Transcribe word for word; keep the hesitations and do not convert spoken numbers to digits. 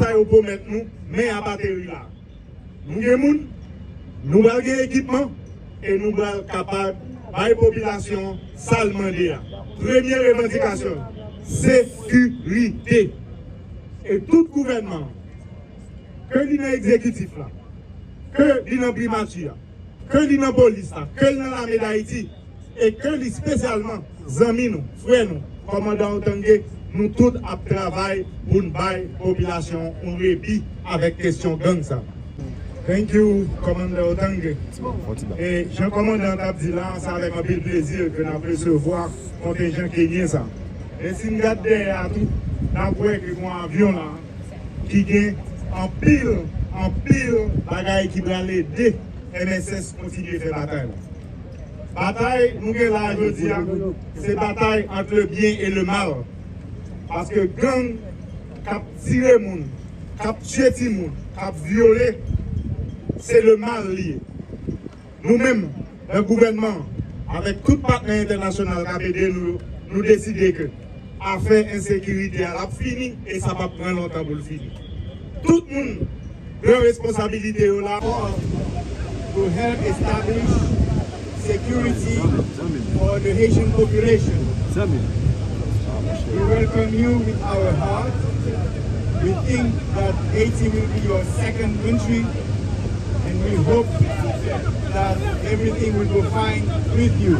Sa yo pwomèt nou, men a bateri la. Nou gen moun, nou pral gen ekipman, e nou pral kapab bay popilasyon sa l mande a. Premye revandikasyon, sekirite. E tout gouvènman, ke li nan egzekitif la, ke li nan primati a, ke li nan polis la, ke li nan lame Dayiti, e ke li espesyalman zanmi nou, frè nou, kòmandan Otangé, nou tout ap travay pou n bay popilasyon yon repi avèk kesyon gang sa. Thank you, kòmandan Otangé. E jan kòmandan an t ap di la, se avèk anpil plezi ke n ap resevwa kontenjan kenyen sa. E si n gade dèyè a tou, n ap wè ke gen yon avyon la, ki gen anpil, anpil bagay ki pral ede M S S kontinye fè batay la. Batay nou gen la jodi a, se batay ant le byen e le mal. Paske gang k ap tire moun, k ap tye timoun, k ap vyole, se le mal li ye. Nou menm, nan gouvènman, avèk tout patnè entènasyonal k ap ede nou, nou deside ke afè ensekirite a l ap fini e sa p ap pran lontan pou l fini. Tout moun pran responsabilite yo la. To help establish security for the Haitian population. We welcome you with our heart. We think that Haiti will be your second country, and we hope that everything will go fine with you.